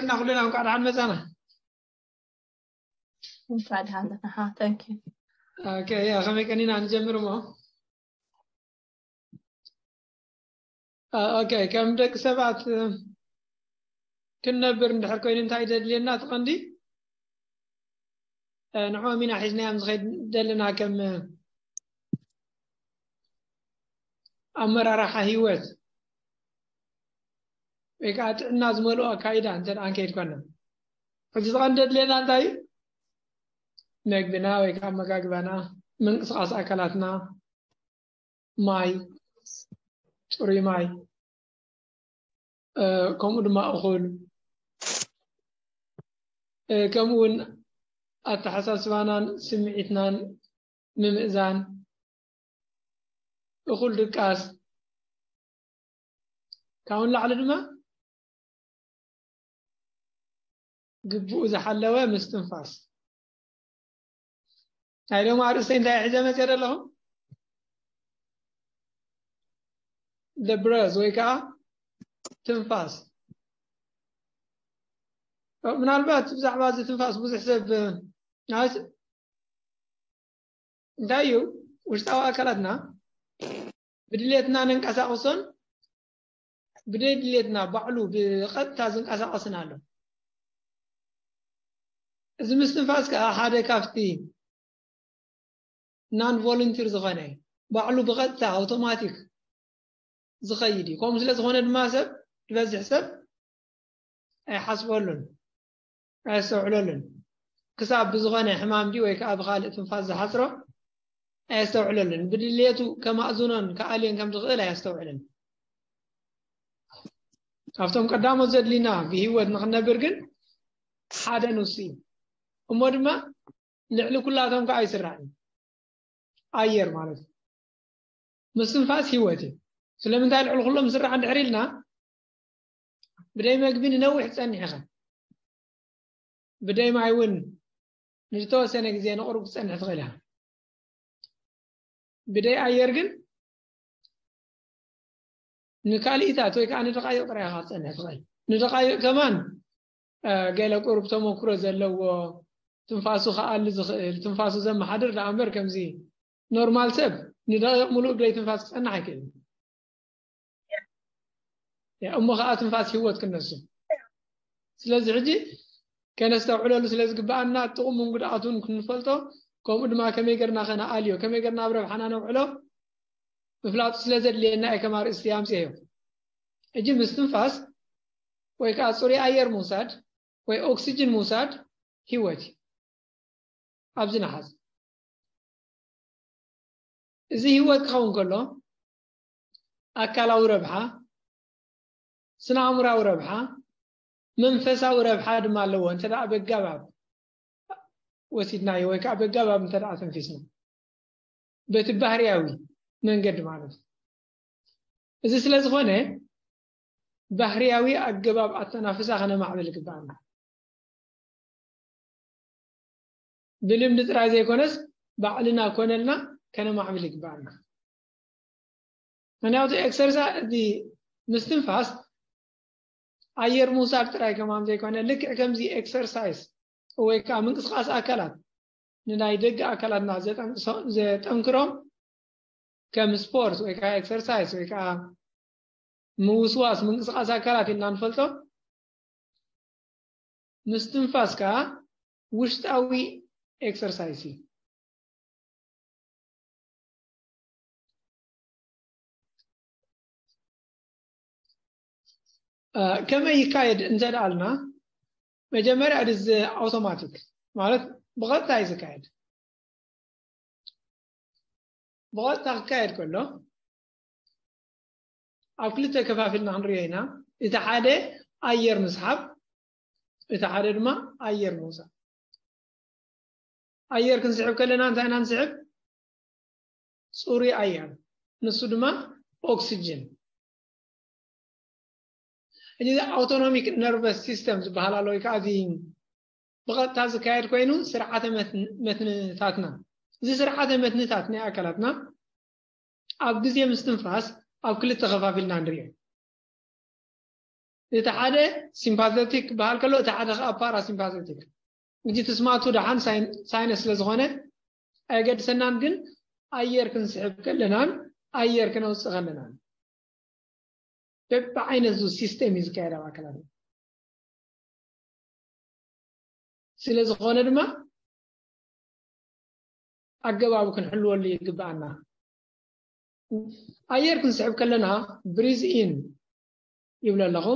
እና ኩልና እንኳዕ ደሓን መጻና። እንኳዕ ደሓን መጻኻ። Thank you። Okay, yeah, ከመይ ቀኒና ንጀምር እሞ? Okay, ከም ደቂ ሰባት ክንነብር እንድሕር ኮይኑ እንታይ ዘድልየና? እቲ ቀንዲ ንዕኦም ኢና ሒዝናዮም ዝኸይድ ዘለና ከም ኣመራርሓ ህይወት ወይ ከዓ ጥዕና ዝመልኦ ኣካይዳ እንተ ደኣ ንከይድ ኮና፣ ሕጂ ዝቐንዲ ኣድልየና እንታይ እዩ? መግብና ወይ ከዓ ኣመጋግባና፣ ምንቅስቃስ ኣካላትና፣ ማይ፣ ፅሩይ ማይ፣ ከምኡ ድማ እኹል፣ ከምኡ እውን ኣተሓሳስባናን ስምዒትናን ምምእዛን፣ እኹል ድቃስ፣ ካብኡ ንላዕሊ ድማ ግቡኡ ዝሓለወ ምስትንፋስ። ናይ ሎም ኣርእስተ እንታይ ሒዘ መፅእ ዘለኹ? The breath ወይ ከዓ ትንፋስ። ምናልባት ብዛዕባ እዚ ትንፋስ ብዙሕ ሰብ እንታይ እዩ? ውሽጣዊ ኣካላትና ብድሌትና ነንቀሳቕሶን ብደይ ድሌትና ባዕሉ ብቐጥታ ዝንቀሳቐስን ኣሎ። እዚ ምስትንፋስ ከዓ ሓደ ካብቲ non volunteer ዝኾነ ባዕሉ ብቐጥታ ኣውቶማቲክ ዝኸይድ እዩ። ከምኡ ስለ ዝኾነ ድማ ሰብ ዝበዝሕ ሰብ ኣይሓስበሉን፣ ኣየስተውዕለሉን። ክሳብ ብዝኾነ ሕማም ድዩ ወይ ከዓ ብኻልእ ትንፋስ ዝሓፅሮ ኣየስተውዕለሉን። ብድሌቱ ከማእዝኖን ከኣልዮን ከም ዝኽእል ኣየስተውዕልን። ካብቶም ቀዳሞት ዘድሊና ብህይወት ንኽነብር ግን ሓደ ንሱ እዩ። እሞ ድማ ልዕሊ ኩላቶም ከዓ ይስራዕ እዩ። ኣየር ማለት እዩ። ምስትንፋስ ህይወት እዩ። ስለምንታይ ልዕሊ ኩሎም ዝስራዕ እንድሕር ኢልና፣ ብደይ መግቢ ንነዊሕ ትፀንሕ ኢኻ። ብደይ ማይ እውን ንዝተወሰነ ግዜ ንቕሩብ ክትፀንሕ ትኽእል ኢኻ። ብደይ ኣየር ግን ንካልኢታት ወይ ከዓ ንደቃይቕ ጥራይ ኢኻ ክትፀንሕ ትኽእል። ንደቃይቕ ከማን ገለ ቁሩብ ተመክሮ ዘለዎ፣ ትንፋሱ ክኣሊ ዝኽእል፣ ትንፋሱ ዘመሓድር ደኣ እምበር ከምዚ ኖርማል ሰብ ንደቂቕ ሙሉእ ብደይ ትንፋስ ክጸንሕ ኣይክእልን። እሞ ከዓ ትንፋስ ህይወት ክነሱ። ስለዚ ሕጂ ከነስተውዕለሉ ስለ ዝግበኣና ጥቕሙን ጉድኣቱን ክንፈልጦ፣ ከምኡ ድማ ከመይ ገርና ከነኣልዮ፣ ከመይ ገርና ኣብ ረብሓና ነውዕሎ ምፍላጡ ስለ ዘድልየና እየ ከም ኣርእስቲ ኣምፅኤዮ። ሕጂ ምስትንፋስ ወይ ከዓ ፅሩይ ኣየር ምውሳድ ወይ ኦክሲጅን ምውሳድ ህይወት እዩ። ኣብዚ ንሓዝ። እዚ ህይወት ክኸውን ከሎ ኣካላዊ ረብሓ፣ ስነ ኣእምራዊ ረብሓ፣ መንፈሳዊ ረብሓ ድማ ኣለዎ። እንተ ደኣ በጋባብ ወሲድናዮ ወይ ከዓ በጋባብ እንተ ደኣ ተንፊስና በቲ ባህርያዊ መንገዲ ማለት እዩ። እዚ ስለ ዝኾነ ባህርያዊ ኣገባብ ኣተናፍሳ ከነማዕብል ይግበኣና። ብልምዲ ጥራይ ዘይኮነስ ባዕልና ኮነልና ከነማዕብል ይግበኣና። ምክንያቱ ኤክሰርሳይዝ፣ እቲ ምስትንፋስ ኣየር ምውሳድ ጥራይ ከማን ዘይኮነ፣ ልክዕ ከምዚ ኤክሰርሳይዝ ወይ ከዓ ምንቅስቃስ ኣካላት ንናይ ደገ ኣካላትና ዘጠንቅሶ-፣ ዘጠንክሮም ከም ስፖርት ወይ ከዓ ኤክሰርሳይዝ ወይ ከዓ ምውስዋስ ምንቅስቃስ ኣካላት ኢልና ንፈልጦ፣ ምስትንፋስ ከዓ ውሽጣዊ ኤክሰርሳይዝ እዩ። እ፣ ከመይ ይካየድ እንተ ደኣልና፣ መጀመርያ እዚ ኣውቶማቲክ ማለት ብቐጥታ እዩ ዝካየድ። ብቐጥታ ክካየድ ከሎ ኣብ ክልተ ከፋፊልና ክንሪኦ ኢና። እቲ ሓደ ኣየር ምስሓብ፣ እቲ ሓደ ድማ ኣየር ምውፃእ። ኣየር ክንስሕብ ከለና እንታይ ኢና ንስሕብ? ፅሩይ ኣየር፣ ንሱ ድማ ኦክሲጅን። እዚ ኣውቶኖሚክ ነርቨስ ሲስተም ዝበሃል ኣሎ፣ ወይ ከዓ እዚ ብቐጥታ ዝካየድ ኮይኑ ስርዓተ መትን-፣ መትንታትና፣ እዚ ስርዓተ መትንታት ናይ ኣካላትና ኣብ ግዜ ምስትንፋስ ኣብ ክልተ ከፋፊልና ንሪኦ። እቲ ሓደ sympathetic ክበሃል ከሎ፣ እቲ ሓደ ከዓ parasympathetic። እዚ ትስማቱ ደሓን ሳይን- ሳይነስ ስለ ዝኾነ ኣየገድሰናን፣ ግን ኣየር ክንስሕብ ከለናን ኣየር ክነውፅእ ከለናን በብዓይነቱ ሲስተም እዩ ዝካየድ ኣብ ኣካላትና። ስለ ዝኾነ ድማ ኣገባቡ ክንሕልወሉ ይግብኣና። ኣየር ክንስሕብ ከለና ብሪዝ ኢን ይብሎ ኣለኹ።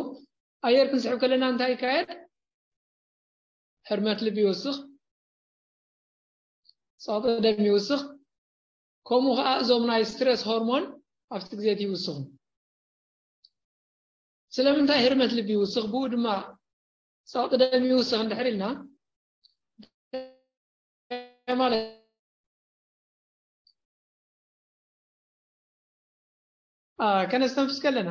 ኣየር ክንስሕብ ከለና እንታይ ይካየድ? ሕርመት ልቢ ይውስኽ፣ ጸቕጢ ደም ይውስኽ፣ ከምኡ ከዓ እዞም ናይ ስትረስ ሆርሞን ኣብቲ ግዜ እቲ ይውስኹ። ስለምንታይ ህርመት ልቢ ይውስኽ፣ ብኡ ድማ ጸቕጢ ደም ይውስኽ እንድሕር ኢልና ማለት ከነስተንፍስ ከለና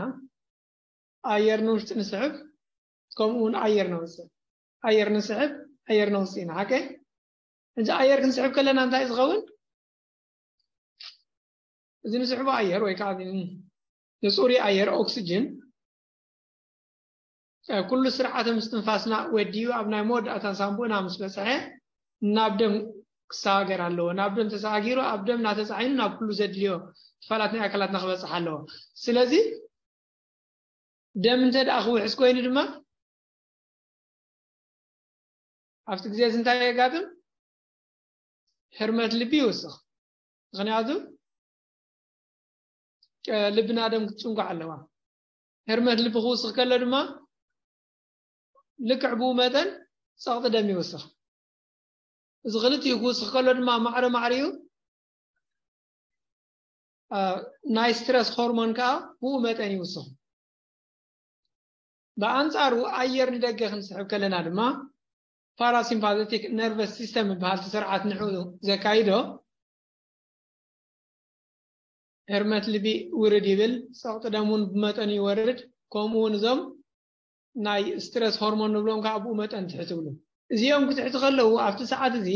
ኣየር ንውሽጢ ንስሕብ፣ ከምኡ እውን ኣየር ነውፅእ። ኣየር ንስሕብ፣ ኣየር ነውፅእ ኢና። ሓቀ እንጂ ኣየር ክንስሕብ ከለና እንታይ ዝኸውን? እዚ ንስሕቦ ኣየር ወይ ከዓ ንፁሪ ኣየር ኦክስጅን ኩሉ ስርዓተ ምስትንፋስና ወዲኡ ኣብ ናይ መወዳእታ ሳንቡእና ምስ በፅሐ ናብ ደም ክሰጋገር ኣለዎ። ናብ ደም ተሰጋጊሩ ኣብ ደም እናተፃዒኑ ናብ ኩሉ ዘድልዮ ክፋላት ናይ ኣካላትና ክበፅሕ ኣለዎ። ስለዚ ደም እንተ ደኣ ክውሕስ ኮይኑ ድማ ኣብቲ ግዜ እዚ እንታይ የጋጥም? ህርመት ልቢ ይውስኽ። ምክንያቱ ልብና ደም ክትጭንጓዕ ኣለዋ። ህርመት ልቢ ክውስኽ ከሎ ድማ ልክዕ ብኡ መጠን ፀቕጢ ደም ይውስኽ። እዚ ክልቲኡ ክውስኽ ከሎ ድማ ማዕረ ማዕሪኡ ናይ ስትረስ ሆርሞን ከዓ ብኡ መጠን ይውስኹ። ብኣንፃሩ ኣየር ንደገ ክንስሕብ ከለና ድማ ፓራሲምፓቴቲክ ነርቨስ ሲስተም ዝበሃል ስርዓት ንዑ ዘካይዶ ህርመት ልቢ ውርድ ይብል፣ ፀቕጢ ደም እውን ብመጠኑ ይወርድ። ከምኡ እውን እዞም ናይ ስትረስ ሆርሞን ንብሎም ከዓ ብኡ መጠን ትሕት ይብሉ። እዚኦም ክትሕቲ ከለዉ ኣብቲ ሰዓት እዚ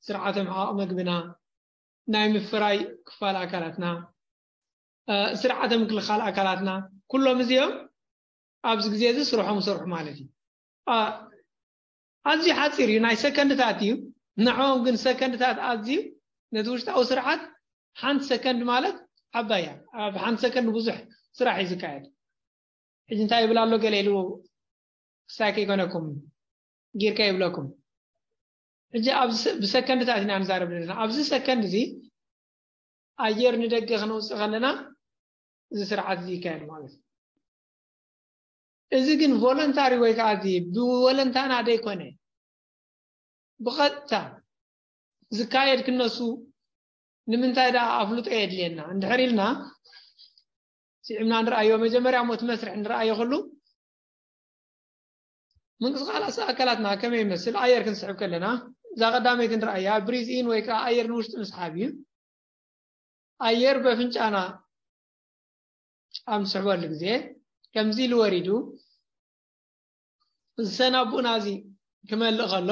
ስርዓተ ምሕቓቕ መግብና፣ ናይ ምፍራይ ክፋል ኣካላትና፣ ስርዓተ ምክልኻል ኣካላትና፣ ኩሎም እዚኦም ኣብዚ ግዜ እዚ ስርሖም ይሰርሑ ማለት እዩ። ኣዝዩ ሓፂር እዩ፣ ናይ ሰከንድታት እዩ። ንዕኦም ግን ሰከንድታት ኣዝዩ ነቲ ውሽጣዊ ስርዓት ሓንቲ ሰከንድ ማለት ዓባይ እያ። ኣብ ሓንቲ ሰከንድ ብዙሕ ስራሕ እዩ ዝካየድ። ሕጂ እንታይ ይብል ኣሎ ገለ ኢሉ ክሳይ ከይኮነኩም ጊርካ ይብለኩም። ሕጂ ብሰከንድታት ኢና ንዛረብ ዘለና። ኣብዚ ሰከንድ እዚ ኣየር ንደገ ክነውፅእ ከለና እዚ ስርዓት እዚ ይካየድ ማለት እዩ። እዚ ግን ቮለንታሪ ወይ ከዓ እዚ ብወለንታና ደይኮነ ብቐጥታ ዝካየድ ክነሱ ንምንታይ ደኣ ኣፍልጦ የድልየና እንድሕር ኢልና ስዒብና ንርኣዮ። መጀመርያ ሞት መስርሕ ንርኣዮ ኩሉ ምንቅስቃስ ኣካላትና ከመይ ይመስል ኣየር ክንስሕብ ከለና እዛ ቀዳመይቲ ንርኣያ ብሪዝ ኢን ወይ ከዓ ኣየር ንውሽጢ ምስሓብ እዩ። ኣየር በፍንጫና ኣብ ንስሕበሉ ግዜ ከምዚ ኢሉ ወሪዱ እዚ ሰናቡእና እዚ ክመልእ ከሎ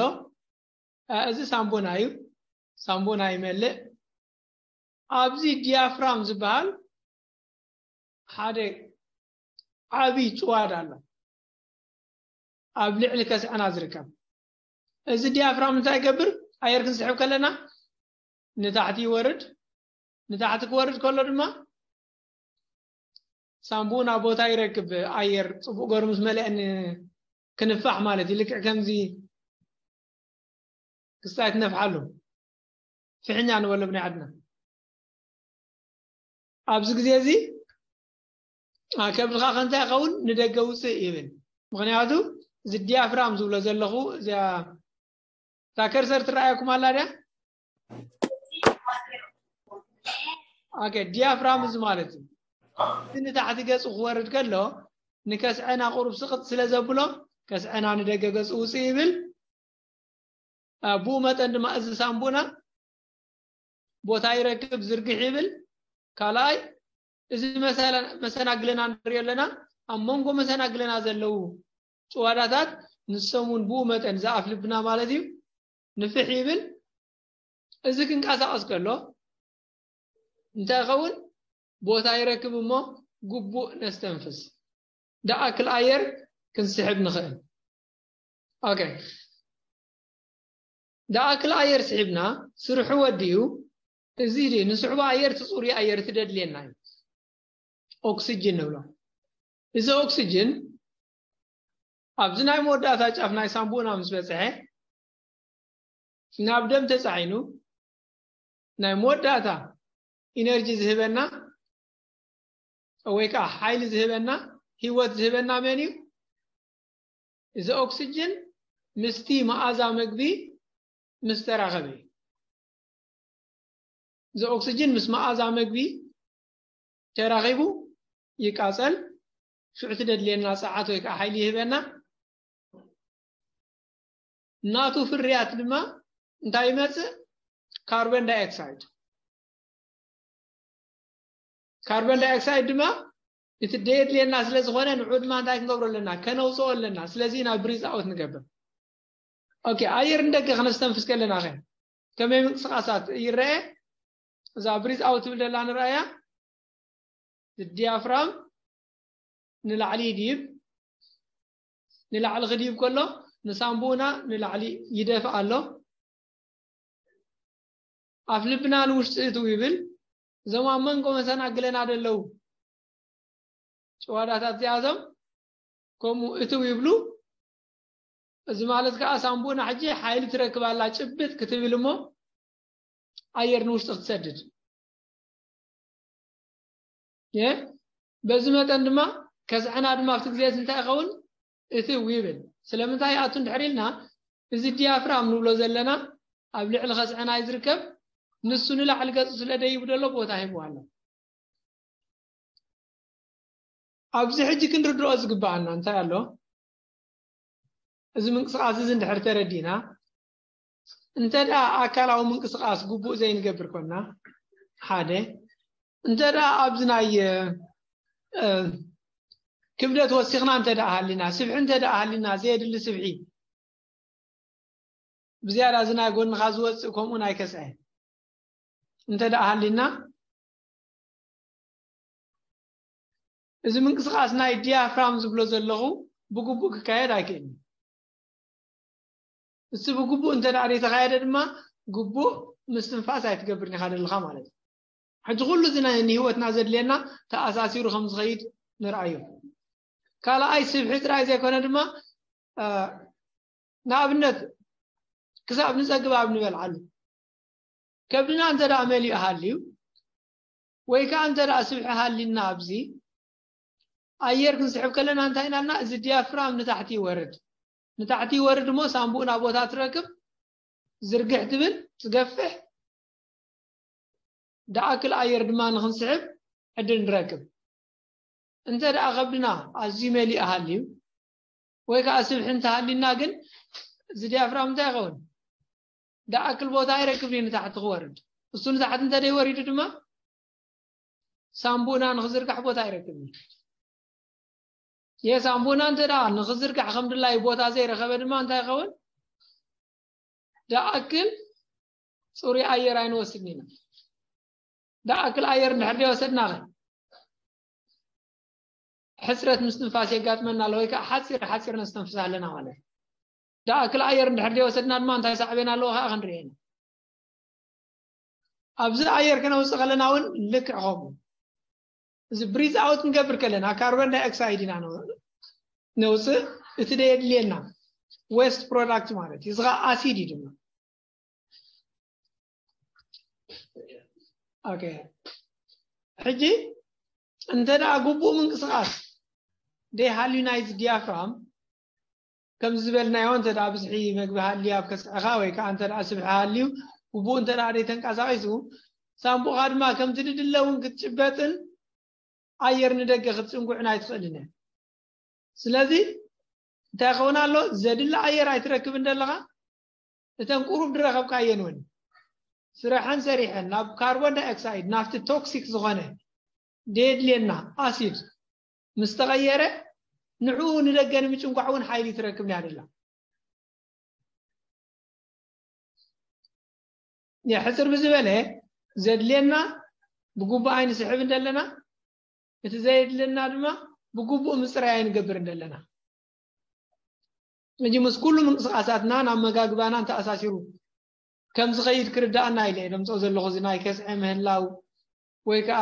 እዚ ሳምቦና እዩ። ሳምቦና ይመልእ። ኣብዚ ዲያፍራም ዝበሃል ሓደ ዓብይ ጭዋዳ ኣሎ ኣብ ልዕሊ ከስዐና ዝርከብ። እዚ ዲያፍራም እንታይ ይገብር? ኣየር ክንስሕብ ከለና ንታሕቲ ይወርድ። ንታሕቲ ክወርድ ከሎ ድማ ሳምቡና ቦታ ይረክብ። ኣየር ፅቡቅ ገሩ ምስ መለአ ክንፋሕ ማለት እዩ። ልክዕ ከምዚ ክስታይ ትነፍሓሉ ፍሕኛ ንበሎ ብናይ ዓድና። ኣብዚ ግዜ እዚ ከብድኻ ከንታይ ይኸውን ንደገ ውፅእ ይብል። ምክንያቱ እዚ ዲያፍራም ዝብሎ ዘለኹ እዚኣ እታ ከርሰር ትረኣየኩም ኣላ ድያ? ኦኬ፣ ዲያፍራም እዚ ማለት እዩ። እቲ ንታሕቲ ገፁ ክወርድ ከሎ ንከስዐና ቁሩብ ስቕጥ ስለ ዘብሎ ከስዐና ንደገ ገፁ ውፅእ ይብል። ብኡ መጠን ድማ እዚ ሳምቡና ቦታ ይረክብ፣ ዝርግሕ ይብል። ካልኣይ እዚ መሰናግለና ንሪኦ ኣለና። ኣብ መንጎ መሰናግለና ዘለዉ ጭዋዳታት ንሶም እውን ብኡ መጠን ዝኣፍ ልብና ማለት እዩ ንፍሕ ይብል። እዚ ክንቀሳቐስ ከሎ እንታይ ይኸውን? ቦታ ይረክብ እሞ ግቡእ ነስተንፍስ። ደኣክል ኣየር ክንስሕብ ንኽእል። ኦኬ፣ ዳኣክል ኣየር ስሒብና ስርሑ ወዲኡ። እዚ ድዩ ንስሕቦ ኣየር፣ እቲ ፅሩይ ኣየር፣ እቲ ደድልየና እዩ፣ ኦክስጅን ንብሎ። እዚ ኦክስጅን ኣብዚ ናይ መወዳእታ ጫፍ ናይ ሳምቡእና ምስ በፅሐ፣ ናብ ደም ተፃዒኑ ናይ መወዳእታ ኢነርጂ ዝህበና ወይ ከዓ ሓይሊ ዝህበና፣ ህይወት ዝህበና መን እዩ? እዚ ኦክስጅን ምስቲ መኣዛ መግቢ ምስ ተራኸበ እዩ። እዚ ኦክስጅን ምስ መኣዛ መግቢ ተራኺቡ ይቃጸል። ሽዑ እቲ ደድልየና ጸዓት ወይ ከዓ ሓይሊ ይህበና። ናቱ ፍርያት ድማ እንታይ ይመጽእ? ካርቦን ዳይኦክሳይድ። ካርቦን ዳይኦክሳይድ ድማ እቲ ደየድልየና ስለ ዝኾነ፣ ንዑ ድማ እንታይ ክንገብሮ ኣለና? ከነውፅኦ ኣለና። ስለዚ ኢና ብሪዝ ኣውት ንገብር። ኦኬ፣ ኣየር ንደገ ክነስተንፍስ ከለና ኸ ከመይ ምንቅስቃሳት ይረአ? እዛ ብሪዝ ኣውት ትብል ዘላ ንረኣያ። ዲያፍራም ንላዕሊ ይድይብ። ንላዕሊ ክድይብ ከሎ ንሳምቡእና ንላዕሊ ይደፍእ ኣሎ። ኣፍ ልብና ንውሽጢ እትው ይብል። እዞም ኣብ መንጎ መሰናግለና ዘለዉ ጭዋዳታት እዚኣቶም ከምኡ እትው ይብሉ። እዚ ማለት ከዓ ሳምቡእና ሕጂ ሓይሊ ትረክብ ኣላ፣ ጭብጥ ክትብል እሞ ኣየር ንውሽጢ ክትሰድድ። የ በዚ መጠን ድማ ከስዐና ድማ ኣብቲ ግዜ እዚ እንታይ ይኸውን? እትው ይብል። ስለምንታይ ይኣቱ እንድሕር ኢልና፣ እዚ ዲያፍራም ንብሎ ዘለና ኣብ ልዕሊ ከስዐና እዩ ዝርከብ። ንሱ ንላዕሊ ገጹ ስለ ደይቡ ዘሎ ቦታ ሂቡ ኣሎ። ኣብዚ ሕጂ ክንርድኦ ዝግባኣና እንታይ ኣሎ? እዚ ምንቅስቃስ እዚ እንድሕር ተረዲና፣ እንተ ደኣ ኣካላዊ ምንቅስቃስ ግቡእ ዘይንገብር ኮና፣ ሓደ፣ እንተ ደኣ ኣብዚ ናይ፣ እ፣ ክብደት ወሲኽና እንተ ደኣ ሃሊና፣ ስብሒ እንተ ደኣ ሃሊና፣ ዘየድሊ ስብሒ፣ ብዝያዳ እዚ ናይ ጎንኻ ዝወጽእ ከምኡ ናይ ከስዐ እንተ ደኣ ሃሊና፣ እዚ ምንቅስቃስ ናይ ዲያፍራም ዝብሎ ዘለኹ ብግቡእ ክካየድ ኣይክእልን። እሱ ብግቡእ እንተ ደኣ ዘይተኻየደ ድማ፣ ግቡእ ምስትንፋስ ኣይትገብርን ኢኻ ዘለኻ ማለት እዩ። ሕጂ ኩሉ እዚ ናይ ንህይወትና ዘድልየና ተኣሳሲሩ ከም ዝኸይድ ንርኣዮ። ካልኣይ፣ ስብሒ ጥራይ ዘይኮነ ድማ፣ እ፣ ንኣብነት፣ ክሳብ ንጸግብ ኣብ ንበልዓሉ፣ ከብድና እንተ ደኣ መሊኡ ሃልዩ፣ ወይ ከኣ እንተ ደኣ ስብሒ ሃሊና፣ ኣብዚ ኣየር ክንስሕብ ከለና እንታይ ኢና ኢልና? እዚ ዲያፍራም ንታሕቲ ይወርድ። ንታሕቲ ይወርድ እሞ ሳምቡእና ቦታ ትረክብ፣ ዝርግሕ ትብል፣ ትገፍሕ፣ ደኣክል ኣየር ድማ ንኽንስሕብ ዕድል ንረክብ። እንተ ደኣ ከብድና ኣዝዩ መሊኡ ሃልዩ፣ ወይ ከኣ ስብሒ እንተሃሊና ግን፣ እዚ ዲያፍራም እንታይ ይኸውን? ደኣክል ቦታ ኣይረክብን እዩ ንታሕቲ ክወርድ። እሱ ንታሕቲ እንተ ደይወሪዱ ድማ፣ ሳምቡእና ንኽዝርጋሕ ቦታ ኣይረክብን እዩ። የሳምቡእና እንተ ደኣ ንኽዝርጋሕ ከም ድላዩ ቦታ ዘይረኸበ ድማ እንታይ ይኸውን? ደኣክል ጽሩይ ኣየር ኣይንወስድን ኢና። ደኣክል ኣየር እንድሕር ዘይወሰድና ኸ፣ ሕጽረት ምስትንፋስ የጋጥመና ኣሎ፣ ወይ ከኣ ሓጺር ሓጺር ነስተንፍስ ኣለና ማለት እዩ። ደኣክል ኣየር እንድሕር ዘይወሰድና ድማ እንታይ ሳዕቤን ኣለዎ ከኣ ክንርኢ ኢና። ኣብዚ ኣየር ከነውጽእ ከለና እውን ልክዕ ከምኡ። እዚ ብሪዝ ኣውት ክንገብር ከለና ካርቦን ዳይኦክሳይድ ኢና ነው-፣ ነውጽእ፣ እቲ ደየድልየና ዌስት ፕሮዳክት ማለት እዩ። እዚ ኸኣ ኣሲድ እዩ ድማ። ኦኬ። ሕጂ እንተ ደኣ ግቡእ ምንቅስቓስ ደይሃልዩ ናይዚ ዲያፍራም፣ ከምዚ ዝበልናዮ እንተ ደኣ ብዝሒ መግቢ ሃልዩ ኣብ ከስዕኻ ወይ ከኣ እንተ ደኣ ስብሒ ሃልዩ ግቡእ እንተ ደኣ ደይተንቀሳቒሱ፣ ሳምቡእኻ ድማ ከምቲ ድድለ እውን ክትጭበጥን ኣየር ንደገ ክትጽንጉዕን ኣይትኽእልን እያ። ስለዚ እንታይ ክኸውን ኣሎ? ዘድሊ ኣየር ኣይትረክብን ዘለኻ። እተን ቁሩብ ዝረኸብካየን እውን ስራሐን ሰሪሐን ናብ ካርቦን ዳይኦክሳይድ፣ ናብቲ ቶክሲክ ዝኾነ ደየድልየና ኣሲድ ምስ ተቐየረ፣ ንዕኡ ንደገ ንምጭንቋዕ እውን ሓይሊ ትረክብ እያ ደላ። ሕጽር ብዝበለ፣ ዘድልየና ብግቡእ ኣይንስሕብን ዘለና፣ እቲ ዘየድልየና ድማ ብግቡእ ምጽራይ ኣይንገብርን ዘለና። ሕጂ ምስ ኩሉ ምንቅስቃሳትናን ኣመጋግባናን ተኣሳሲሩ ከም ዝኸይድ ክርዳኣና ኢለ እየ ደምፅኦ ዘለኹ። እዚ ናይ ከስዐ ምህላው ወይ ከዓ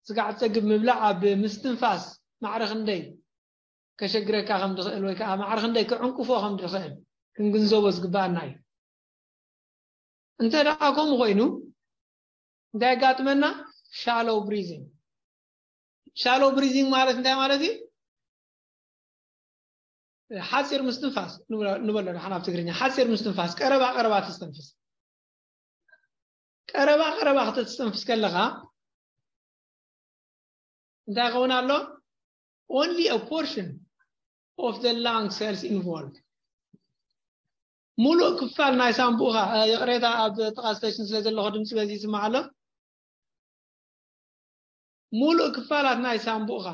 ስጋዕ ፀግብ ምብላዕ ኣብ ምስትንፋስ ማዕረ ክንደይ ከሸግረካ ከም ዝኽእል ወይ ከዓ ማዕረ ክንደይ ክዕንቅፎ ከም ዝኽእል ክንግንዘቦ ዝግባኣና እዩ። እንተ ደኣ ከምኡ ኮይኑ እንታይ የጋጥመና? Shallow breathing። Shallow breathing ማለት እንታይ ማለት እዩ? ሓፂር ምስትንፋስ ንበሎ ንሓና ኣብ ትግርኛ ሓፂር ምስትንፋስ፣ ቀረባ ቀረባ ተስተንፍስ። ቀረባ ቀረባ ክተስተንፍስ ከለኻ እንታይ ይኸውን ኣሎ? Only a portion of the lung cells involved። ሙሉእ ክፋል ናይ ሳንቡእኻ፣ ይቕሬታ፣ ኣብ ጥቓ ስቴሽን ስለ ዘለኹ ድምፂ በዚ ይስማዕ ኣሎ። ሙሉእ ክፋላት ናይ ሳንቡእኻ፣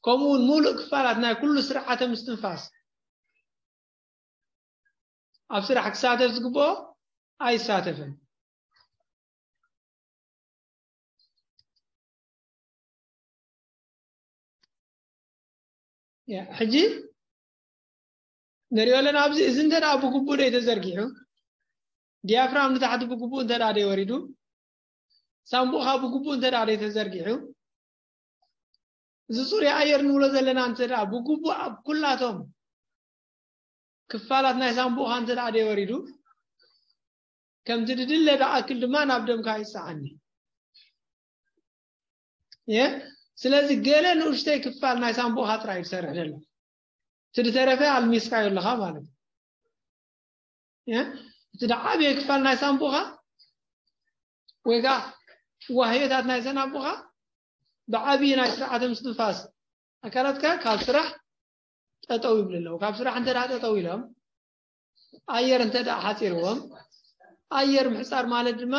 ከምኡ እውን ሙሉእ ክፋላት ናይ ኩሉ ስርዓተ ምስትንፋስ ኣብ ስራሕ ክሳተፍ ዝግብኦ ኣይሳተፍን። ሕጂ ንሪኦ ኣለና። ኣብዚ እዚ እንተ ደኣ ብግቡእ ደይ ተዘርጊሑ፣ ዲያፍራም ንታሕቲ ብግቡእ እንተ ደኣ ደይ ወሪዱ፣ ሳንቡእኻ ብግቡእ እንተ ደኣ ደይ ተዘርጊሑ፣ እዚ ፅሩይ ኣየር ንብሎ ዘለና እንተ ደኣ ብግቡእ ኣብ ኩላቶም ክፋላት ናይ ሳንቡእኻ እንተ ደኣ ደይ ወሪዱ፣ ከምቲ ድድለ ደኣክል ድማ ናብ ደምካ ይፀዓኒ። ስለዚ ገለ ንኡሽተይ ክፋል ናይ ሳንቡእኻ ጥራይ ዝሰርሕ ዘሎ፣ እቲ ዝተረፈ ኣልሚስካዮ ኣለኻ ማለት እዩ። እቲ ደዓብየ ክፋል ናይ ሳንቡእኻ ወይ ከዓ ዋህዮታት ናይ ሳንቡእኻ ብዓብዪ ናይ ስርዓተ ምስትንፋስ ኣካላትካ ካብ ስራሕ ጠጠው ይብሉ ኣለዉ። ካብ ስራሕ እንተ ደኣ ጠጠው ኢሎም ኣየር እንተ ደኣ ሓፂርዎም፣ ኣየር ምሕፃር ማለት ድማ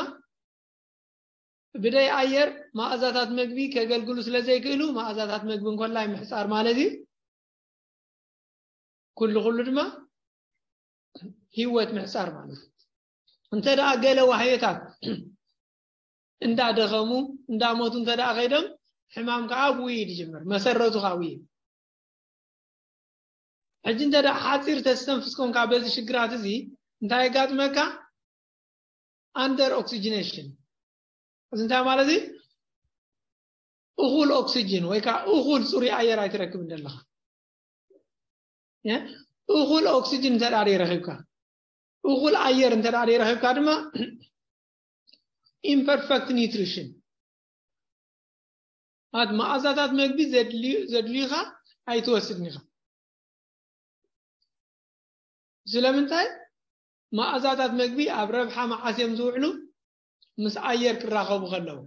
ብደይ ኣየር መኣዛታት መግቢ ከገልግሉ ስለ ዘይክእሉ መኣዛታት መግቢ እንኮላይ ምሕፃር ማለት እዩ። ኩሉ ኩሉ ድማ ህይወት ምሕፃር ማለት እዩ። እንተ ደኣ ገለ ዋህዮታት እንዳደኸሙ እንዳሞቱ እንተ ደኣ ከይዶም ሕማም ከዓ ብኡ ይጅምር፣ መሰረቱ ከዓ ብኡ። ሕጂ እንተ ደኣ ሓፂር ተስተንፍስ ኮንካ በዚ ሽግራት እዚ እንታይ የጋጥመካ? ኣንደር ኦክሲጅኔሽን። እዚ እንታይ ማለት እዩ? እኹል ኦክሲጅን ወይ ከዓ እኹል ፅሩይ ኣየር ኣይትረክብን ዘለኻ። እኹል ኦክሲጅን እንተ ደኣ ደይረኺብካ፣ እኹል ኣየር እንተ ደኣ ደይረኺብካ ድማ ኢምፐርፌክት ኒውትሪሽን፣ ማለት መኣዛታት መግቢ ዘድልዩ ዘድልዩኻ ኣይትወስድን ኢኻ። ስለምንታይ? መኣዛታት መግቢ ኣብ ረብሓ መዓስ እዮም ዝውዕሉ? ምስ ኣየር ክራኸቡ ከለዉ።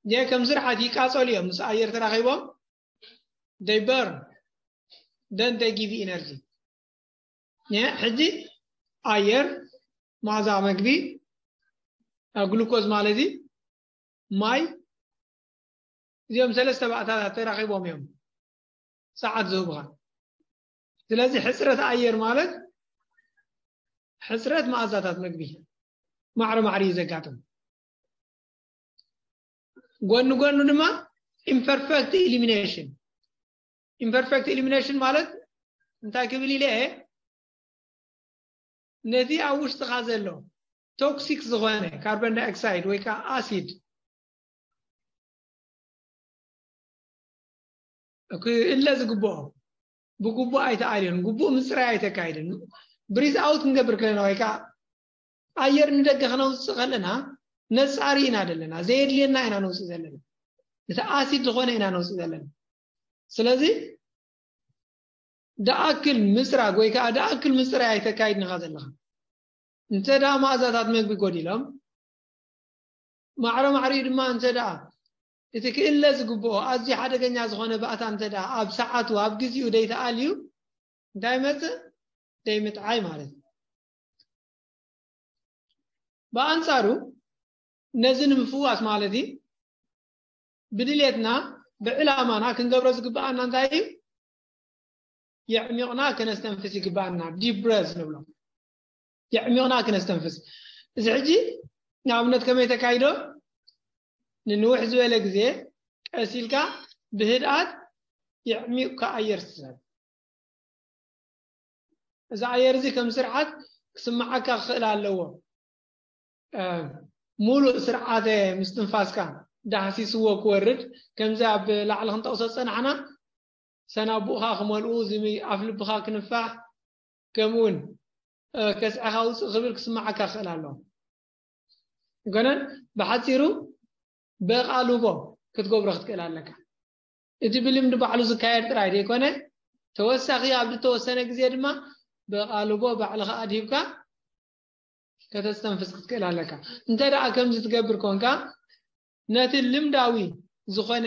የ ከም ስርዓት ይቃጸሉ እዮም። ምስ ኣየር ተራኺቦም they burn, then they give energy። የ ሕጂ ኣየር፣ መኣዛ መግቢ፣ ግሉኮዝ ማለት እዩ፣ ማይ፣ እዚኦም ሰለስተ ባእታታት ተራኺቦም እዮም ሰዓት ዝህቡኻ። ስለዚ ሕፅረት ኣየር ማለት ሕፅረት መኣዛታት መግቢ ማዕረ ማዕረ እዩ ዘጋጥም። ጎኒ ጎኑ ድማ ኢምፐርፌክት ኢሊሚኔሽን። ኢምፐርፌክት ኢሊሚኔሽን ማለት እንታይ ክብል ኢለ እየ? ነቲ ኣብ ውሽጥኻ ዘሎ ቶክሲክ ዝኾነ ካርቦን ዳይኦክሳይድ ወይ ከዓ ኣሲድ ክእለ ዝግብኦ ብግቡእ ኣይተኣልዮን፣ ግቡእ ምፅራይ ኣይተካይድን። ብሪዝ ኣውት ክንገብር ከለና ወይ ከዓ ኣየር ንደገ ክነውፅእ ከለና ነፃሪ ኢና ዘለና፣ ዘየድልየና ኢና ነውፅእ ዘለና። እቲ ኣሲድ ዝኾነ ኢና ነውፅእ ዘለና። ስለዚ ደኣክል ምፅራግ ወይ ከዓ ደኣክል ምፅራይ ኣይተካይድንኻ ዘለኻ። እንተ ደኣ መኣዛታት መግቢ ጎዲሎም፣ ማዕረ ማዕሪኡ ድማ እንተ ደኣ እቲ ክእለ ዝግብኦ ኣዝዩ ሓደገኛ ዝኾነ ባእታ እንተ ደኣ ኣብ ሰዓቱ ኣብ ግዜኡ ደይተኣልዩ እንታይ ይመፅእ? ደይምጥዓይ ማለት እዩ። ብኣንፃሩ ነዚ ንምፍዋስ ማለት እዩ ብድልየትና ብዕላማና ክንገብሮ ዝግብኣና እንታይ እዩ? የዕሚቕና ክነስተንፍስ ይግብኣና። ዲፕ ብረዝ ንብሎ። የዕሚቕና ክነስተንፍስ። እዚ ሕጂ ንኣብነት ከመይ ተካይዶ? ንንውሕ ዝበለ ግዜ ቀስ ኢልካ ብህድኣት የዕሚቕካ ኣየር ትስሕብ። እዚ ኣየር እዚ ከም ስርዓት ክስምዓካ ክኽእል ኣለዎ። ሙሉእ ስርዓተ ምስትንፋስካ ዳህሲስዎ ክወርድ፣ ከምዚ ኣብ ላዕሊ ክንጠቕሶ ዝጸናሕና፣ ሰናቡእኻ ክመልኡ፣ ዝሚ ኣፍ ልብኻ ክንፋሕ፣ ከምኡውን ከስዕኻ ውፅእ ክብል ክስምዓካ ክኽእል ኣለዎ። ኣይኮነን? ብሓፂሩ፣ በቓልቦ ክትገብሮ ክትክእል ኣለካ። እቲ ብልምዲ ባዕሉ ዝካየድ ጥራይ ዘይኮነ፣ ተወሳኺ ኣብ ዝተወሰነ ግዜ ድማ በቓልቦ ባዕልኻ ኣድሂብካ ከተስተንፍስ ክትክእል ኣለካ። እንተ ደኣ ከምዚ ትገብር ኮንካ፣ ነቲ ልምዳዊ ዝኾነ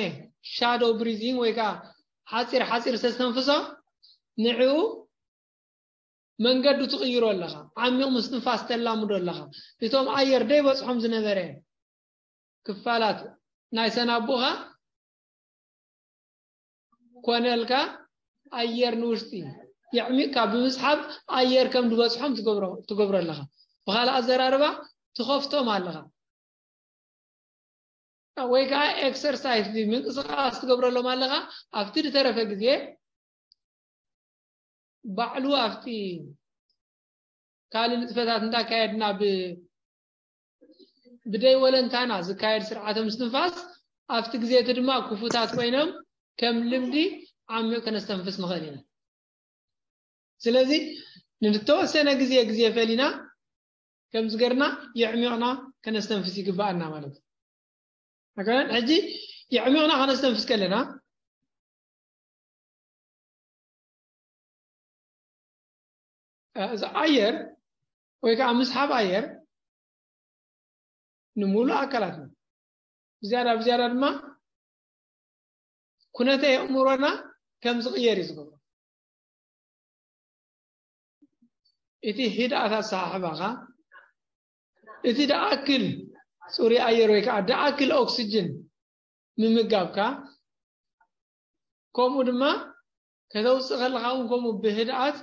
ሻዶ ብሪዚንግ ወይ ከዓ ሓፂር ሓፂር ተስተንፍሶ፣ ንዕኡ መንገዱ ትቕይሮ ኣለኻ። ዓሚቕ ምስትንፋስ ተላምዶ ኣለኻ። እቶም ኣየር ደይበፅሖም ዝነበረ ክፋላት ናይ ሰናቡእኻ ኮነልካ ኣየር ንውሽጢ የዕሚቕካ ብምስሓብ ኣየር ከም ዝበፅሖም ትገብሮ ኣለኻ። ብኻልእ ኣዘራርባ ትኸፍቶም ኣለኻ። ወይ ከዓ ኤክሰርሳይዝ ምንቅስቃስ ትገብረሎም ኣለኻ። ኣብቲ ዝተረፈ ግዜ ባዕሉ ኣብቲ ካልእ ንጥፈታት እንዳካየድና ብደይ ወለንታና ዝካየድ ስርዓተ ምስትንፋስ ኣብቲ ግዜ እቲ ድማ ክፉታት ኮይኖም ከም ልምዲ ዓሚቕ ከነስተንፍስ ንኽእል ኢና። ስለዚ ንዝተወሰነ ግዜ ግዜ ፈሊና ከም ዝገርና የዕሚቕና ከነስተንፍስ ይግባኣና ማለት እዩ። ሕጂ የዕሚቕና ከነስተንፍስ ከለና እዚ ኣየር ወይ ከዓ ምስሓብ ኣየር ንሙሉእ ኣካላትና ብዝያዳ ብዝያዳ ድማ ኩነተ የእምሮና ከም ዝቕየር እዩ ዝገብሮ። እቲ ህድኣት ኣሰሓሕባኻ፣ እቲ ደኣክል ፅሩይ ኣየር ወይ ከዓ ደኣክል ኦክስጅን ምምጋብካ፣ ከምኡ ድማ ከተውፅእ ከለኻ እውን ከምኡ ብህድኣት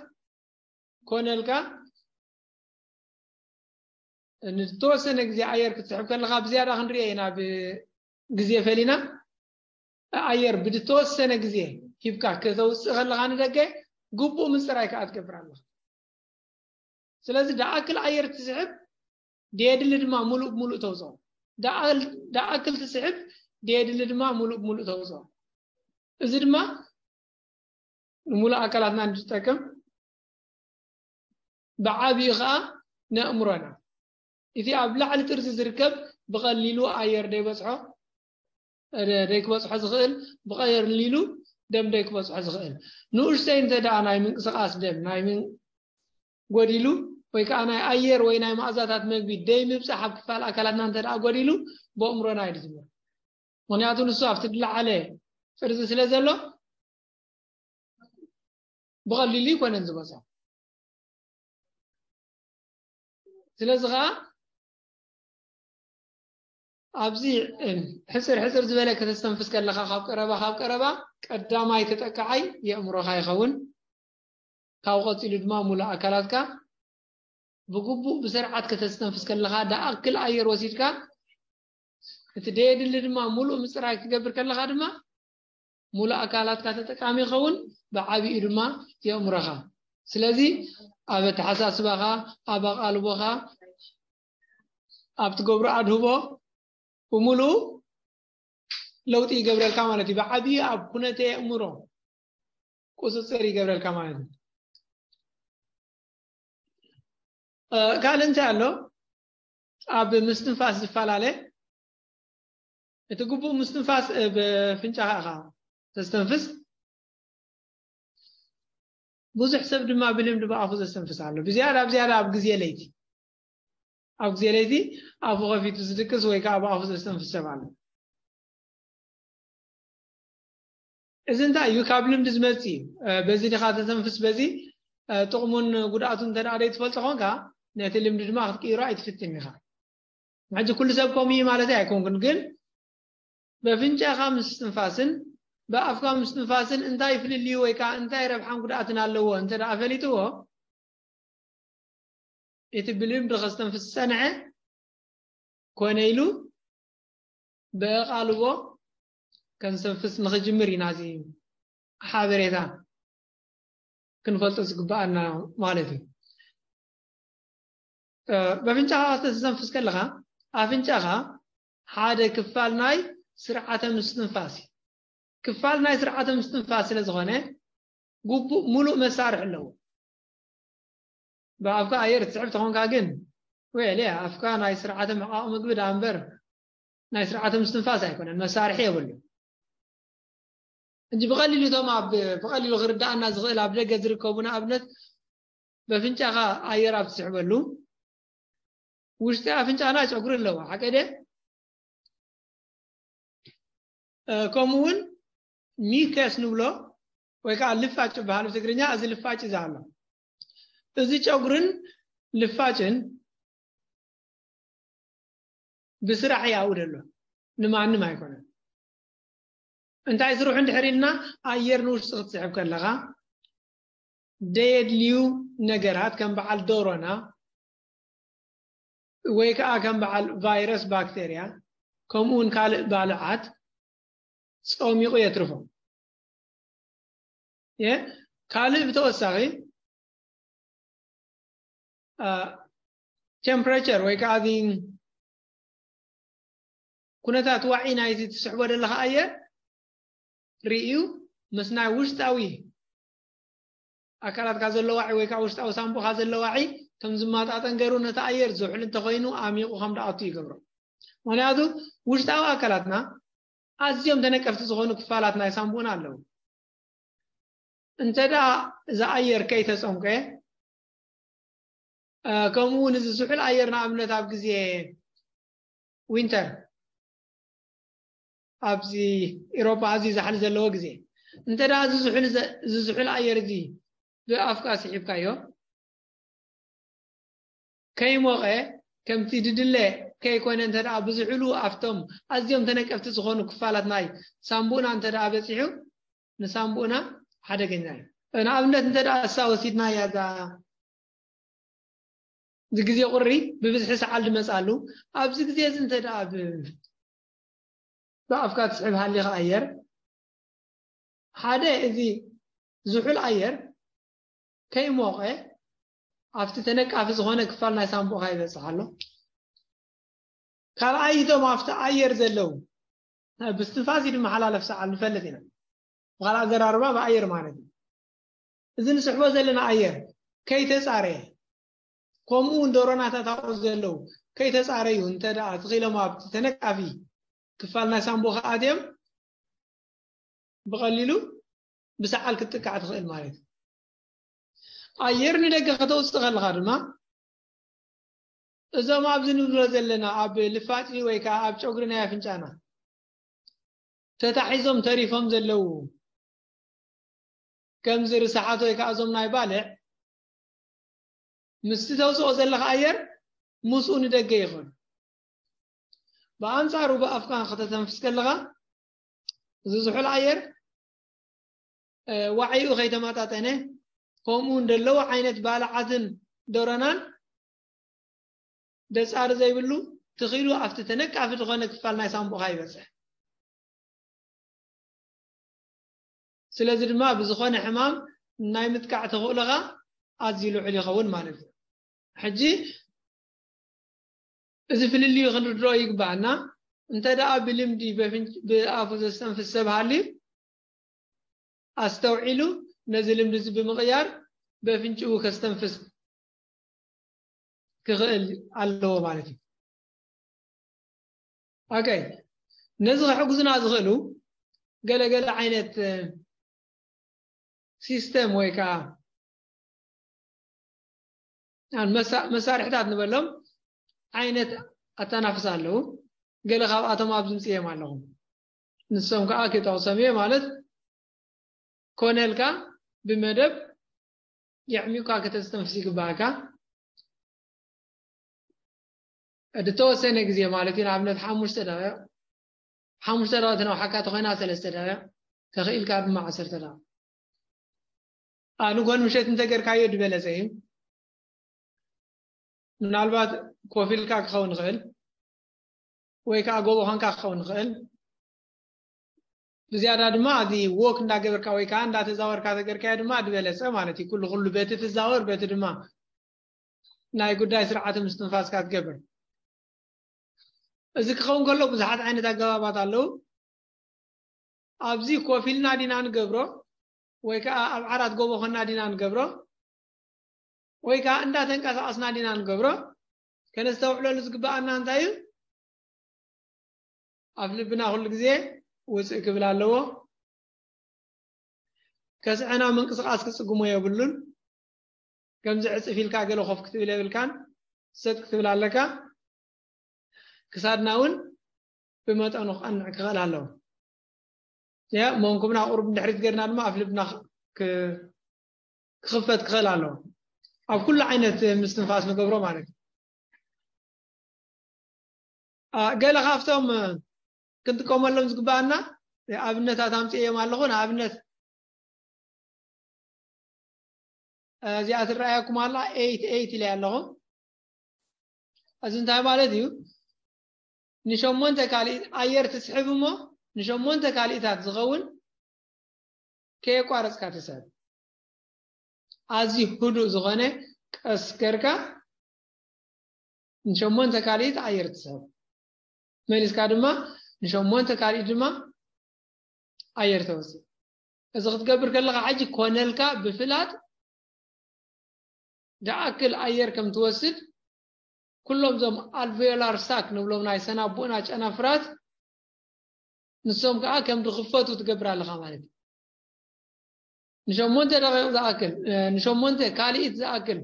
ኮነልካ ንዝተወሰነ ግዜ ኣየር ክትስሕብ ከለኻ ብዝያዳ ክንሪኦ ኢና። ብግዜ ፈሊና ኣየር ብዝተወሰነ ግዜ ሂብካ ከተውፅእ ከለኻ ንደገ ግቡእ ምፅራይ ከዓ ትገብር ኣለኻ። ስለዚ ደኣክል ኣየር ትስሕብ ደየድሊ ድማ ሙሉእ ብሙሉእ ተውፅኦ። ደኣክል ትስሕብ ደየድሊ ድማ ሙሉእ ብሙሉእ ተውፅኦ። እዚ ድማ ንሙሉእ ኣካላትና ዝጠቅም፣ ብዓብዩ ከዓ ነእምሮና። እቲ ኣብ ላዕሊ ጥርዚ ዝርከብ ብቐሊሉ ኣየር ደይበፅሖ ደይክበፅሖ ዝኽእል፣ ብቐሊሉ ደም ደይክበፅሖ ዝኽእል። ንኡሽተይ እንተ ደኣ ናይ ምንቅስቃስ ደም ናይ ጎዲሉ ወይ ከዓ ናይ ኣየር ወይ ናይ ማእዛታት መግቢ ደይምብፃሕ ኣብ ክፋል ኣካላትና እንተ ደኣ ጎዲሉ ብእምሮና እዩ ዝጅምር። ምክንያቱ ንሱ ኣብቲ ዝለዓለ ጥርዚ ስለ ዘሎ ብቐሊሉ ይኮነን ዝበፅሖ። ስለዚ ከዓ ኣብዚ ሕፅር ሕፅር ዝበለ ከተስተንፍስ ከለካ ካብ ቀረባ ካብ ቀረባ ቀዳማይ ተጠቃዓይ የእምሮካ ይኸውን። ካብ ቀፂሉ ድማ ሙሉእ ኣካላትካ ብግቡእ ብስርዓት ከተስተንፍስ ከለካ ደኣክል ኣየር ወሲድካ እቲ ደየድሊ ድማ ሙሉእ ምፅራይ ክትገብር ከለካ ድማ ሙሉእ ኣካላትካ ተጠቃሚ ይኸውን፣ ብዓብኡ ድማ የእምሮኻ። ስለዚ ኣብ ኣተሓሳስባኻ፣ ኣብ ኣቓልቦኻ፣ ኣብ ትገብሮ ኣድህቦ ብምሉኡ ለውጢ ይገብረልካ ማለት እዩ። ብዓብኡ ኣብ ኩነተ የእምሮ ቁፅፅር ይገብረልካ ማለት እዩ። ካልእ እንታይ ኣሎ? ኣብ ምስትንፋስ ዝፈላለ፣ እቲ ግቡእ ምስትንፋስ ብፍንጫኻ ኢኻ ተስተንፍስ። ብዙሕ ሰብ ድማ ብልምዲ ብኣፉ ዘስተንፍስ ኣሎ። ብዝያዳ ብዝያዳ ኣብ ግዜ ለይቲ ኣብ ግዜ ለይቲ ኣፉ ከፊቱ ዝድቅስ ወይ ከዓ ብኣፉ ዘስተንፍስ ሰብ ኣሎ። እዚ እንታይ እዩ? ካብ ልምዲ ዝመጽእ እዩ። በዚ ዲኻ ተተንፍስ፣ በዚ ጥቕሙን ጉድኣቱን እንተ ደኣ ዘይትፈልጦ ኮንካ፣ ነቲ ልምዲ ድማ ክትቅይሮ ኣይትፍትን ኢኻ። ሕጂ ኩሉ ሰብ ከምኡ እዩ ማለት ኣይኮንኩን፣ ግን በፍንጫኻ ምስትንፋስን ብኣፍካ ምስትንፋስን እንታይ ፍልልዩ ወይ ከዓ እንታይ ረብሓን ጉድኣትን ኣለዎ እንተ ደኣ ፈሊጥዎ፣ እቲ ብልምዲ ከስተንፍስ ዝጸንሐ ኮነ ኢሉ ብኣቓልቦ ከንሰንፍስ ንኽጅምር ኢና እዚ ሓበሬታ። ክንፈልጦ ዝግባኣና ማለት እዩ። በፍንጫኻ ከተስተንፍስ ከለኻ ኣፍንጫኻ ሓደ ክፋል ናይ ስርዓተ ምስትንፋስ እዩ። ክፋል ናይ ስርዓተ ምስትንፋስ ስለ ዝኾነ ግቡእ ሙሉእ መሳርሒ ኣለዎ። ብኣፍካ ኣየር ትስሕብ ተኾንካ ግን ወይ ኣፍካ ናይ ስርዓተ ምሕቃቕ ምግቢ ዳ እምበር ናይ ስርዓተ ምስትንፋስ ኣይኮነን፣ መሳርሒ የብሉ። እንጂ ብቐሊሉ እቶም ኣብ ብቐሊሉ ክርዳኣና ዝኽእል ኣብ ደገ ዝርከቡ ንኣብነት በፍንጫኻ ኣየር ኣብ ትስሕበሉ ውሽጢ ኣፍንጫና ጨጉሪ ኣለዎ ሓቀደ ከምኡ እውን ሚከስ ንብሎ ወይ ከዓ ልፋጭ ይበሃል ብትግርኛ። እዚ ልፋጭ እዚ ኣሎ። እዚ ጨጉርን ልፋጭን ብስራሕ ያው ደሎ ንማንም ኣይኮነን። እንታይ ስርሑ እንድሕር ኢልና ኣየር ንውሽጢ ክትስሕብ ከለኻ ደየድልዩ ነገራት ከም በዓል ዶሮና ወይ ከዓ ከም በዓል ቫይረስ ባክቴርያ ከምኡ እውን ካልእ ባልዓት ጸሚቑ የትርፎም። ካልእ ብተወሳኺ ቴምፕሬቸር ወይ ከዓ ኩነታት ዋዒ ናይቲ ትስሕቦ ዘለካ ኣየር ርእዩ ምስ ናይ ውሽጣዊ ኣካላትካ ዘሎ ዋዒ ወይ ከዓ ውሽጣዊ ሳንቡኻ ዘሎ ዋዒ ከም ዝማጣጠን ገይሩ ነቲ ኣየር ዝውሕል እንተኮይኑ ኣሚቑ ከም ደኣቱ ይገብሮ። ምክንያቱ ውሽጣዊ ኣካላትና ኣዝዮም ተነቀፍቲ ዝኾኑ ክፋላት ናይ ሳንቡእና ኣለዉ። እንተ ደኣ እዚ ኣየር ከይተጸምቀ ከምኡ እውን እዚ ዝሑል ኣየር ንኣብነት ኣብ ግዜ ዊንተር ኣብዚ ኤሮጳ ኣዝዩ ዛሕሊ ዘለዎ ግዜ እንተ ደኣ እዚ ዝሑል ኣየር እዚ ብኣፍካ ስሒብካዮ ከይሞቐ ከምቲ ድድለ ከይኮነ እንተ ደኣ ብዝሑሉ ኣብቶም ኣዝዮም ተነቀፍቲ ዝኾኑ ክፋላት ናይ ሳምቡእና እንተ ደኣ በፂሑ ንሳምቡእና ሓደገኛ እዩ። ንኣብነት እንተ ደኣ እሳ ወሲድና እያ እዛ እዚ ግዜ ቁሪ ብብዝሒ ሰዓል ድመፅኣሉ ኣብዚ ግዜ እዚ እንተ ደኣ ብኣፍካ ትስሕብ ሃሊኻ ኣየር ሓደ እዚ ዝሑል ኣየር ከይሞቐ ኣብቲ ተነቃፊ ዝኾነ ክፋል ናይ ሳምቡእካ ይበፅሕ ኣሎ። ካልኣይ እቶም ኣብቲ ኣየር ዘለዉ ብስትንፋስ እዩ ድመሓላለፍ ሰዓል ንፈልጥ ኢና። ብካልእ ኣዘራርባ ብኣየር ማለት እዩ። እዚ ንስሕቦ ዘለና ኣየር ከይተፃረየ ከምኡ እውን ዶሮናታት ኣብኡ ዘለዉ ከይተፃረዩ እንተ ደኣ ትኺሎም ኣብቲ ተነቃፊ ክፋል ናይ ሳምቡእካ ኣትዮም ብቐሊሉ ብሰዓል ክትጥቃዕ ትኽእል ማለት እዩ። ኣየር ንደገ ከተውፅእ ከለኻ ድማ እዞም ኣብዚ ንብሎ ዘለና ኣብ ልፋጭ ወይ ከዓ ኣብ ጨጉሪ ናይ ኣፍንጫና ተታሒዞም ተሪፎም ዘለዉ ከምዚ ርሳሓት ወይ ከዓ እዞም ናይ ባልዕ ምስቲ ተውፅኦ ዘለካ ኣየር ምስኡ ንደገ ይኸዱ። ብኣንፃሩ ብኣፍካ ከተተንፍስ ከለካ እዚ ዝሑል ኣየር ዋዕይኡ ከይተመጣጠነ ከምኡ እንደለዎ ዓይነት ባልዓትን ዶረናን ደፃሪ ዘይብሉ ትኺሉ ኣብቲ ተነቃፊ ዝኾነ ክፋል ናይ ሳምቡእካ ይበፅሕ። ስለዚ ድማ ብዝኾነ ሕማም ናይ ምጥቃዕ ተኽእሎኻ ኣዝዩ ልዑል ይኸውን ማለት እዩ። ሕጂ እዚ ፍልልዩ ክንርድኦ ይግባኣና። እንተ ደኣ ብልምዲ ብኣፉ ዘስተንፍስ ሰብ ሃልዩ ኣስተውዒሉ ነዚ ልምዲ እዚ ብምቕያር በፍንጭኡ ከስተንፍስ ክኽእል ኣለዎ ማለት እዩ። ኦኬ፣ ነዚ ክሕግዙና ዝኽእሉ ገለገለ ዓይነት ሲስተም ወይ ከዓ መሳርሕታት ንበሎም ዓይነት ኣተናፍሳ ኣለዉ። ገለ ካብኣቶም ኣብዚ ምፅኦም ኣለኹ። ንሶም ከዓ ክጠቕሶም እየ ማለት ኮነ ኢልካ ብመደብ የዕሚቑካ ከተስተንፍስ ይግባእካ። ድተወሰነ ግዜ ማለት እዩ። ንኣብነት ሓሙሽተ ደቂቕ ሓሙሽተ ደቂቕ ትነውሓካ ተኾይና ሰለስተ ደቂቕ ተኽኢልካ ድማ ዓሰርተ ደቂቕ። ንጎን ምሸት እንተገርካዮ ዝበለፀ እዩ። ምናልባት ኮፍ ኢልካ ክኸውን ይኽእል ወይ ከዓ ጎቦ ኮንካ ክኸውን ይኽእል። ብዝያዳ ድማ እዚ ዎክ እንዳገበርካ ወይ ከዓ እንዳተዛወርካ ተገርካዮ ድማ ዝበለፀ ማለት እዩ። ኩሉ ኩሉ በቲ ትዛወር በቲ ድማ ናይ ጉዳይ ስርዓተ ምስትንፋስካ ትገብር። እዚ ክኸውን ከሎ ብዙሓት ዓይነት ኣገባባት ኣለዉ። ኣብዚ ኮፍ ኢልና ዲና ንገብሮ ወይ ከዓ ኣብ ዓራት ጎቦ ኮና ዲና ንገብሮ ወይ ከዓ እንዳተንቀሳቐስና ዲና ንገብሮ። ከነስተውዕለሉ ዝግበኣና እንታይ እዩ? ኣፍ ልብና ኩሉ ግዜ ውፅእ ክብል ኣለዎ። ከስዐና ምንቅስቃስ ክፅግሞ የብሉን። ከምዚ ዕፅፍ ኢልካ ገለ ኮፍ ክትብል የብልካን። ሰጥ ክትብል ኣለካ። ክሳድና እውን ብመጠኑ ክቐንዕ ክኽእል ኣለዎ። ያ መንኩብና ቁሩብ ንድሕሪት ገርና ድማ ኣፍ ልብና ክ- ክኽፈት ክኽእል ኣለዎ። ኣብ ኩሉ ዓይነት ምስትንፋስ ንገብሮ ማለት እዩ። ገለ ካብቶም ክንጥቀመሎም ዝግባኣና ኣብነታት ኣምፅእዮም ኣለኹ። ንኣብነት እዚኣ ትረኣየኩም ኣላ ኤይት ኤይት ኢለ ኣለኹ። እዚ እንታይ ማለት እዩ? ንሸሞንተ ካልኢት ኣየር ትስሕብ እሞ ንሸሞንተ ካልኢታት ዝኸውን ከየቋረፅካ ትስሕብ። ኣዝዩ ህዱእ ዝኾነ ቀስ ገርካ ንሸሞንተ ካልኢት ኣየር ትስሕብ። መሊስካ ድማ ንሸሞንተ ካልኢት ድማ ኣየር ተወፅእ። እዚ ክትገብር ከለካ ሕጂ ኮነልካ ብፍላጥ ደኣክል ኣየር ከም ትወስድ ኩሎም እዞም ኣልቬዮላር ሳክ ንብሎም ናይ ሰናቡእና ጨናፍራት ንሶም ከዓ ከም ዝኽፈቱ ትገብር ኣለካ ማለት እዩ። ንሸሞንተ ደቂቕ ዝኣክል ንሸሞንተ ካልኢት ዝኣክል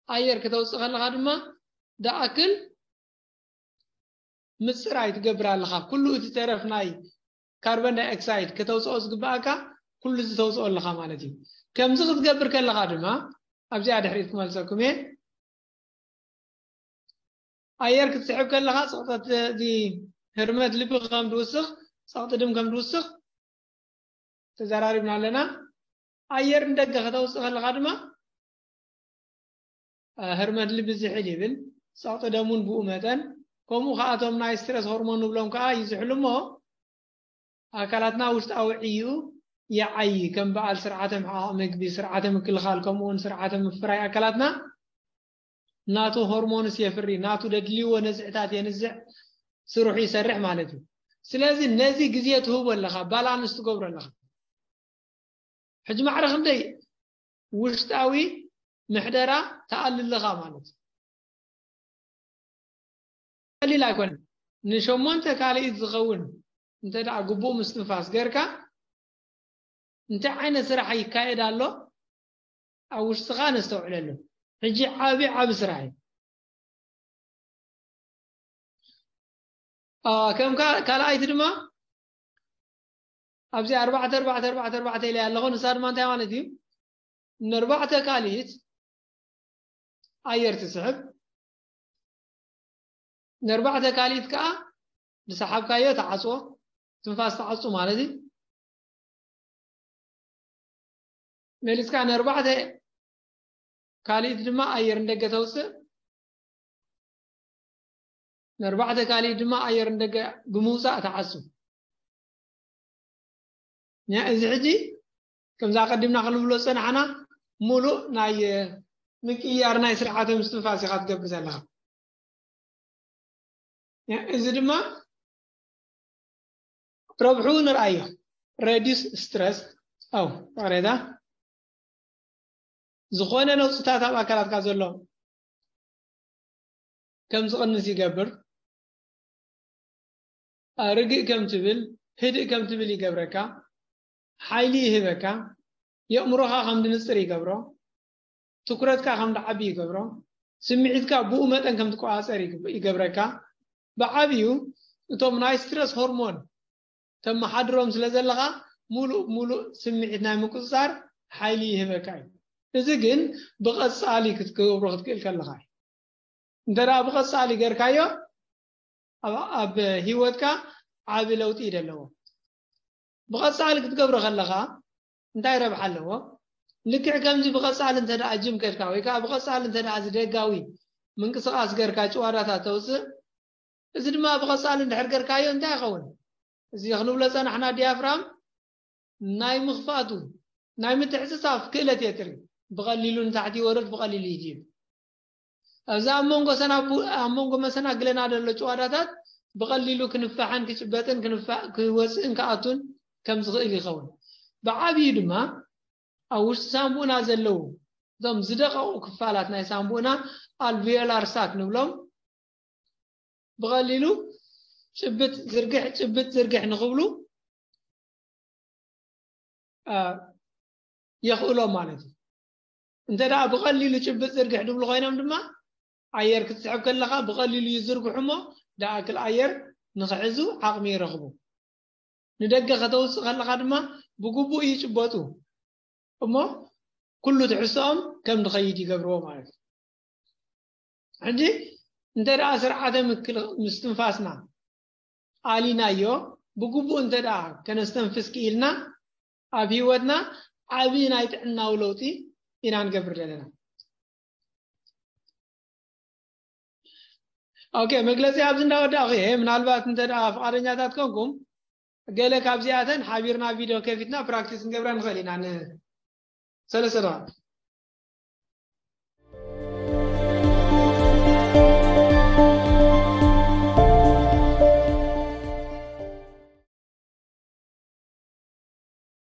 ኣየር ክተውፅእ ከለካ ድማ ደኣክል ምፅራይ ትገብር ኣለካ። ኩሉ እቲ ተረፍ ናይ ካርበን ዳይኦክሳይድ ከተውፅኦ ዝግበኣካ ኩሉ እዚ ተውፅኦ ኣለካ ማለት እዩ። ከምዚ ክትገብር ከለካ ድማ ኣብዚኣ ድሕሪት ክመልሰኩም እየ። ኣየር ክትስሕብ ከለካ ፀቕጠት እዚ ህርመት ልቢ ከም ዝውስኽ፣ ፀቕጢ ድም ከም ዝውስኽ ተዘራሪብና ኣለና። ኣየር ንደገ ከተውፅእ ከለካ ድማ ህርመት ልቢ ዝሕል ይብል፣ ፀቕጢ ደም እውን ብኡ መጠን። ከምኡ ከዓ እቶም ናይ ስትረስ ሆርሞን ንብሎም ከዓ ይዝሕሉ እሞ ኣካላትና ውሽጣዊ ዕይኡ ይዓዪ። ከም በዓል ስርዓተ ምሕቓቕ ምግቢ፣ ስርዓተ ምክልኻል ከምኡ እውን ስርዓተ ምፍራይ ኣካላትና ናቱ ሆርሞንስ የፍሪ፣ ናቱ ደድልይዎ ነዝዕታት የንዝዕ፣ ስርሑ ይሰርሕ ማለት እዩ። ስለዚ ነዚ ግዜ ትህቦ ኣለካ፣ ባላንስ ትገብሮ ኣለካ። ሕጂ ማዕረ ክንደይ ውሽጣዊ ምሕደራ ትኣሊ ኣለካ ማለት እዩ። ቀሊል ኣይኮነን። ንሸሞንተ ካልኢት ዝኸውን እንተ ደኣ ግቡእ ምስትንፋስ ገርካ እንታይ ዓይነት ስራሕ ይካየድ ኣሎ ኣብ ውሽጥኻ ነስተውዕለሉ። ሕጂ ዓቢ ዓቢ ስራሕ እዩ። ከም ካልኣይቲ ድማ ኣብዚ ኣርባዕተ ኣርባዕተ ኣርባዕተ ኣርባዕተ ኢለ ኣለኹ። ንሳ ድማ እንታይ ማለት እዩ? ነርባዕተ ካልኢት ኣየር ትስሕብ፣ ነርባዕተ ካልኢት ከዓ ዝሰሓብካዮ ተዓፅዎ፣ ትንፋስ ተዓፁ ማለት እዩ። መሊስካ ነርባዕተ ካልኢት ድማ ኣየር ንደገ ተውፅእ፣ ነርባዕተ ካልኢት ድማ ኣየር ንደገ ብምውፃእ ተዓፁ። እዚ ሕጂ ከምዛ ቀዲምና ክንብሎ ዝፀናሕና ሙሉእ ናይ ምቅያር ናይ ስርዓተ ምስትንፋስ ኢካ ትገብር ዘለካ። እዚ ድማ ረብሑ ንርኣዮ። ረዲስ ስትረስ ኣው ቅሬታ ዝኾነ ነውፅታት ኣብ ኣካላትካ ዘሎ ከም ዝቕንስ ይገብር። ርግእ ከም ትብል ህድእ ከም ትብል ይገብረካ። ሓይሊ ይህበካ። የእምሮኻ ከም ድንፅር ይገብሮ። ትኩረትካ ከም ድዓቢ ይገብሮ። ስምዒትካ ብኡ መጠን ከም ትቆፃፀር ይገብረካ። ብዓብዩ እቶም ናይ ስትረስ ሆርሞን ተመሓድሮም ስለ ዘለኻ ሙሉእ ሙሉእ ስምዒት ናይ ምቁፅፃር ሓይሊ ይህበካ እዩ። እዚ ግን ብቐፃሊ ክትገብሮ ክትክእል ከለኻ እዩ። እንተ ደኣ ብቐፃሊ ገርካዮ ኣብ ህይወትካ ዓቢ ለውጢ እዩ ዘለዎ። ብቐፃሊ ክትገብሮ ከለኻ እንታይ ረብሓ ኣለዎ? ልክዕ ከምዚ ብቐፃሊ እንተ ደኣ ጅም ከድካ ወይ ከዓ ብቐፃሊ እንተ ደኣ እዚ ደጋዊ ምንቅስቃስ ገርካ ጭዋዳታት ተውፅእ፣ እዚ ድማ ብቐፃሊ እንድሕር ገርካዮ እንታይ ይኸውን? እዚ ክንብሎ ጸናሕና ዲያፍራም ናይ ምኽፋቱ ናይ ምትዕጽጻፍ ክእለት የትሪ። ብቐሊሉ ንታሕቲ ይወርድ፣ ብቐሊሉ ይድይብ። ኣብዚ ኣብ መንጎ ሰናቡ ኣብ መንጎ መሰናግለና ዘሎ ጭዋዳታት ብቐሊሉ ክንፋሕን ክጭበጥን ክንፋ- ክወፅእን ክኣቱን ከም ዝኽእል ይኸውን። ብዓብዩ ድማ ኣብ ውሽጢ ሳንቡእና ዘለዉ እዞም ዝደቐቑ ክፋላት ናይ ሳንቡእና ኣልቪዮላር ሳክ ንብሎም ብቐሊሉ ጭብጥ ዝርግሕ ጭብጥ ዝርግሕ ንኽብሉ የኽእሎም ማለት እዩ። እንተ ደኣ ብቐሊሉ ጭብጥ ዝርግሕ ድብሉ ኮይኖም ድማ ኣየር ክትስሕብ ከለኻ ብቐሊሉ ይዝርግሑ እሞ ደኣክል ኣየር ንኽሕዙ ዓቕሚ ይረኽቡ። ንደገ ከተውፅእ ከለኻ ድማ ብግቡእ ይጭበጡ እሞ ኩሉ ትሕዝቶኦም ከም ድኸይድ ይገብርዎ ማለት እዩ። ሕጂ እንተ ደኣ ስርዓተ ምክል- ምስትንፋስና ኣሊናዮ ብግቡእ እንተ ደኣ ከነስተንፍስ ክኢልና ኣብ ህይወትና ዓብዪ ናይ ጥዕናዊ ለውጢ ኢና ንገብር ዘለና። ኦኬ፣ መግለፂ ኣብዚ እንዳወዳእኹ እየ። ምናልባት እንተ ደኣ ፍቓደኛታት ኮንኩም ገለ ካብዚኣተን ሓቢርና ቪድዮ ከፊትና ፕራክቲስ ንገብራ ንኽእል ኢና። ንሰለስተ ደቓ